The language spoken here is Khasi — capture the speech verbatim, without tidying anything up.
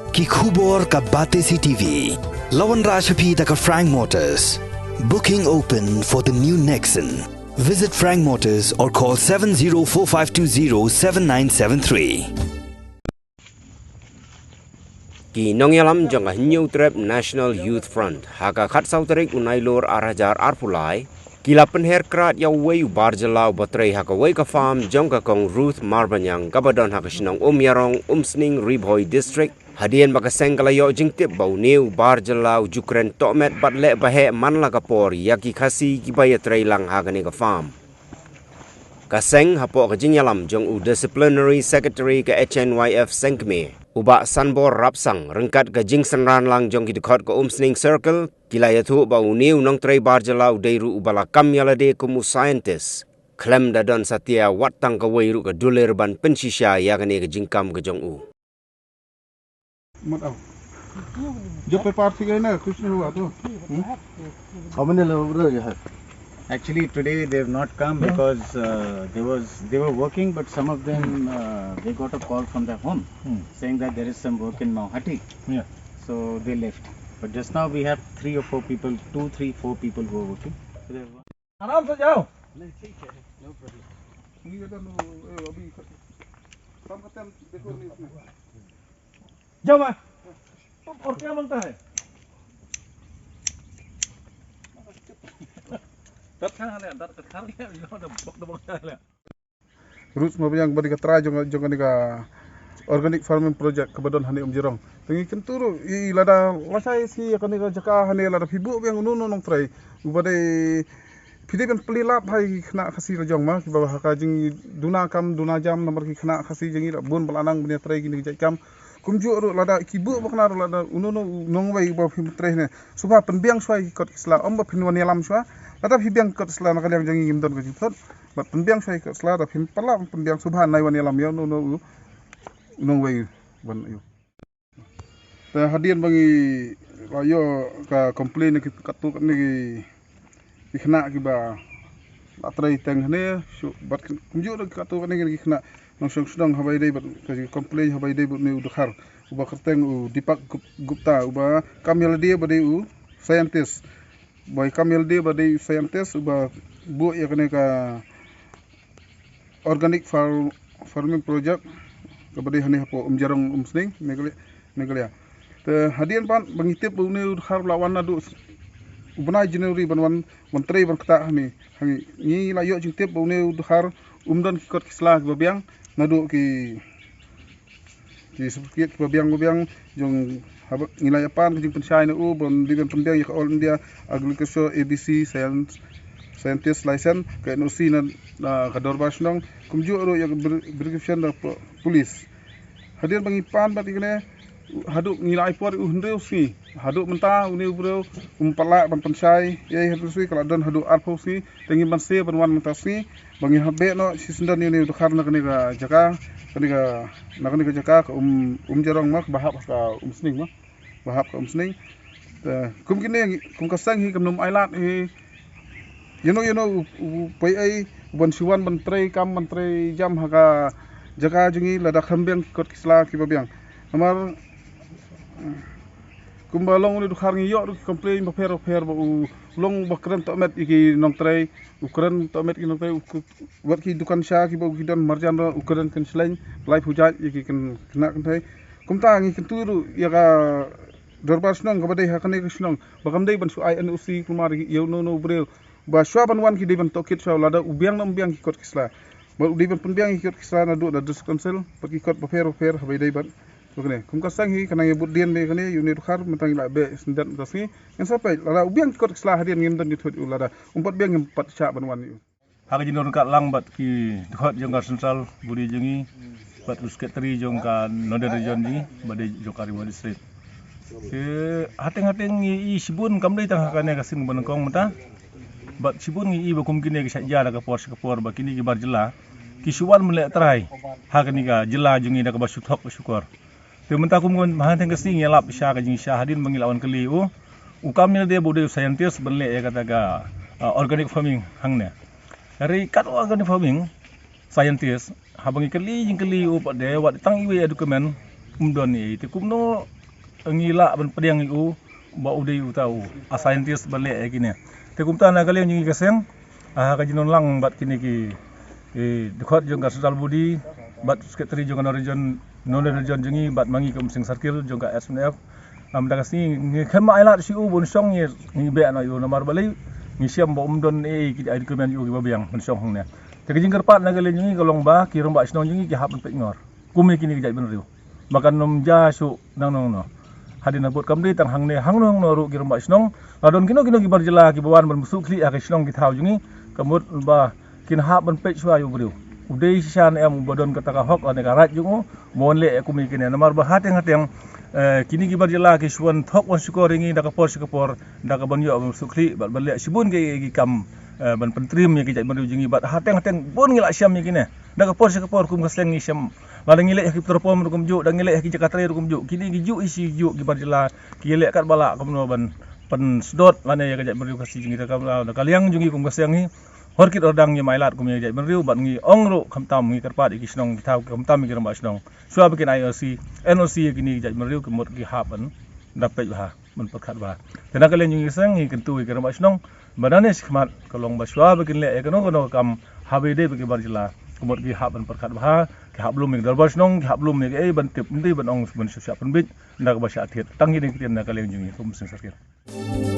Ki khubor ka Batesi T V. La wanrah sha phi da ka Frank Motors. Booking open for the new Nexon. Visit Frank Motors or call seven zero four five two zero seven nine seven three. Ki nongïalam jong ka Hynñiewtrep National Youth Front ha ka khatsaw tarik u Nailur ar hajar arphew lai ki la pynher krad ïa uwei u bar jylla uba trei ha kawei ka farm jong ka Kong Ruth Marbaniang kaba don ha ka shnong Umïarong, Umsning, Ri Bhoi District, hadien ba ka seng ka la ïoh jingtip ba une u bar jylla u ju kren tohmet bad leh baheh man la ka por ïa ki Khasi kiba ïatrei lang ha kane ka farm. Ka seng hapoh ka jingïalam jong u Disciplinary Secretary ka H N Y F Sengkmie, u Bah Sanbor Rapsang, ryngkat ka jingsynran lang jong ki dkhot ka Umsning Circle, ki la ïathuh ba une u nongtrei bar jylla u dei ruh uba la kam ïalade kum u scientist, khlem da don satia wat tang kawei ruh ka dulir ban pynshisha ïa kane ka jingkam ka jong u. मत आओ। जो पेपर ठीक है ना, कुछ नहीं हुआ तो। हम्म? How many laborer you have? Actually, today they have not come because uh, there was they were working, but some of them uh, they got a call from their home saying that there is some work in Mawhati. Yeah. So they left. But just now we have three or four people, two, three, four people who are working. So they have आराम से जाओ। नहीं, ठीक है, no problem। ये इधर लो, ए, अभी काम खत्म, देखो नहीं इसमें। जाओ भाई। और क्या मांगता है? दर्द कहाँ है? दर्द कहाँ है? दर्द, दर्द, दर्द, दर्द। Ruth Marbaniang ba dei ka trai jong, jong kane ka organic farming project kaba don hane Umjirong. Te ngi kyntu ruh i lada lashai sngi ïa kane ka jaka hane lada phi buh biang uno uno nongtrei uba dei phi dei ban plie lad ha ki khynnah Khasi la jong ma kiba ha ka jingduna kam duna jam namar ki khynnah Khasi jong ngi la bun ba la nang ban ïatrei kine ki jait kam. Kumjuh ruh lada ki buh ba kane ruh lada uno uno u nongwei uba phi trei hane. Sngewbha pynbiang shuwa ïa ki kot ki sla, ym ba phin wan ïalam shuwa. Lada phi biang ki kot ki sla na ka liang jong ngi ngim don ka jingthut. Bad pynbiang shuwa ïa ki kot ki sla, lada phin pynlah pynbiang sngewbha nai wan ïalam ïa uno uno u nongwei ban ïoh. Te hadien ba ngi la ïoh ka complain na ki katto katne ki ki khynnah kiba la trei teng hane, shu, bad kumjuh ruh ki katto katne ki khynnah nongshong shnong haba ïadei bad ka complain haba ïadei bad une u dkhar uba kyrteng u Deepak Gup-, Gupta uba kam ïalade ba dei u scientist. Ba kam ïalade ba dei u scientist uba buh ïa kane ka organic far-, farming project kaba dei hane hapoh Umjirong Umsning, Meghalaya, Meghalaya. Te hadien pat ba ngi tip ba une u dkhar u la wan naduh u bnai January ban wan, wan trei ban ktah hane. Hangne ngi la ïoh jingtip ba une u dkhar um don ki kot ki sla kiba biang naduh ki ki certificate kiba biang ba biang jong haba ngi la ïa pan ka jingpynshai na u ban dei ban pynbiang ïa ka All India Agriculture A B C Science, Scientist License, ka N O C na, na ka Dorbar Shnong, kumjuh ruh ïa ka ver-, verification da po-, police. Hadien ba ngi pan bad ïa kane haduh ngi la ai por ïa u hynriew sngi. Haduh mynta une u briew um pat lah ban pynshai ïa, ïa hynriew sngi, ka la don haduh arphew sngi. Te ngim banse ban wan mynta sngi ba ngin hap beh noh shisyndon ïa une u dkhar na kane ka jaka, kane ka, na kane ka jaka ka Um, Umjirong ma kaba hap ka Umsning ma, ba hap ka Umsning. Te kum kine, kum ka seng hi kam nym ailad hi ïano ïano u, u pei ei u ban shu wan ban trei kam ban trei jam ha ka jaka jong ngi lada khlem biang ki kot ki sla kiba biang. Namar kumba long une u dkhar ngi ïoh ruh ki complain bapher bapher ba u long ba kren tohmet ïa ki nongtrei, u kren tohmet ïa ki nongtrei, u k-, wat ki dukan sha kiba u ki don marjan ruh u kren kynshlei laiphew jait ïa ki khynnah kynthei. Kumta ngi kyntu ruh ïa ka Dorbar Shnong kaba dei ha kane ka shnong ba kam dei ban shu ai N O C kumar ïa uno uno u briew. Ba shuwa ban wan ki dei ban tohkit shuwa lada u biang ne um biang ki kot ki sla. Ba u dei ban pynbiang ki kot ki sla naduh da District Council bad ki kot bapher bapher haba ïadei bad. Ba kane kum ka seng hi ka nang ïa bud dien ba kane ïa une u dkhar mynta ngi la beh shisyndon mynta sngi. Ngin sa peit lada u biang ki kot ki sla hadien ngim don jingthut ïa u, lada um pat biang ngim pat shah ban wan ïa u. Ha ka jingdon ryngkat lang bad ki dkhot jong ka Central Body jong ngi bad u Secretary jong ka Northern Region jong ngi bad dei jong ka Ri Bhoi District. Te hateng hateng ngi i shibun kam dei tang ha kane ka sien ba nyngkong mynta. Bad shibun ngi i ba kum kine ki shah jia da ka por sha ka por ba kine ki bar jylla ki shu wan ban leh trai ha kane ka jylla jong ngi da kaba shu thok ba shu kor. Te mynta kum, kum ha teng ka sngi ngi lap sha ka jingshisha hadien ba ngi la wan kylli u. U kam ïalade ba u dei u scientist ban leh ïa kata ka, ah, organic farming hangne. Hynrei kat organic farming scientist haba ngi kylli jingkylli u pat de wat tang iwei ïa document um don ei. Te kumno ngi lah ban pdiang ïa u ba u dei uta u a scientist ban leh ïa kine. Te kumta na ka liang jong ngi ka seng, ah, ka jingdon lang bad kine ki, ki dkhot jong ka central body bad secretary jong ka Northern Region, Northern Region jong ngi bad ma ngi ka Umsning Circle jong ka S N F. Am da ka sngi ngi khlem ai lad shuh u ban shong ngi, ngi beh noh ïa u namar balei ngi shem ba um don ei ki ai document ïa u kiba biang ban shong hangne. Te ka jingkyrpad na ka liang jong ngi ka long ba ki rangbah shnong jong ngi ki hap ban peit ngor kum ïa kine ki jaitbynriew ba kan ym jia shuh nangno nangno. Hadien habud kam dei tang hangne, hangno hangno ruh ki rangbah shnong, la don kino kino ki bar jylla kiba wan ban shu khlieh ha ka shnong ki thaw jong ngi, ka mut ba kin hap ban peit shuwa ïa u briew u dei shisha ne em uba don kata ka hok lane ka right jong u ba wan leh kum ïa kine. Namar ba hateng hateng, eh, kine ki bar jylla ki shu wan thok wan shukor ïa ngi da ka por sha ka por da ka ban ïoh ban shu khlieh bad ban leh shibun ki, ki kam, eh, ban pyntrim ïa ki jaitbynriew jong ngi bad hateng hateng bun ngi la shem ïa kine. Da ka por sha ka por kum ka seng ngi shem. Lada ngi leh ha ki petrol pump ruh kumjuh, da ngi leh ha ki jaka trei ruh kumjuh. Kine ki juh hi shi juh ki bar jylla ki leh katba lah kumno ban pynsdot lane ïa ka jaitbynriew Khasi jong ngi. Te ka, da ka liang jong ngi kum ka seng hi, hor kit hor dang ngi ai lad kum ïa ka jaitbynriew bad ngi ong ruh khamtam ngi kyrpad ïa ki shnong ki thaw, khamtam ïa ki rangbah shnong shuwa ba kin ai N O C, N O C ïa kine ki jaitbynriew ka mut ki hap ban da peit bha, ban pyrkhat bha. Te na ka liang jong ngi ka seng ngi kyntu ïa ki rangbah shnong ba na ne shakhmat ka long ba shuwa ba kin leh ïa kano kano ka kam haba ïadei bad ki bar jylla, ka mut ki hap ban pyrkhat bha, ki hap lum ïa ki dorbar shnong, ki hap lum ïa kiei ban tip, ym dei ban ong ban shah shah pynbeit da kaba shah thied. Tang kine ki ktien na ka liang jong ngi kum Umsning Circle.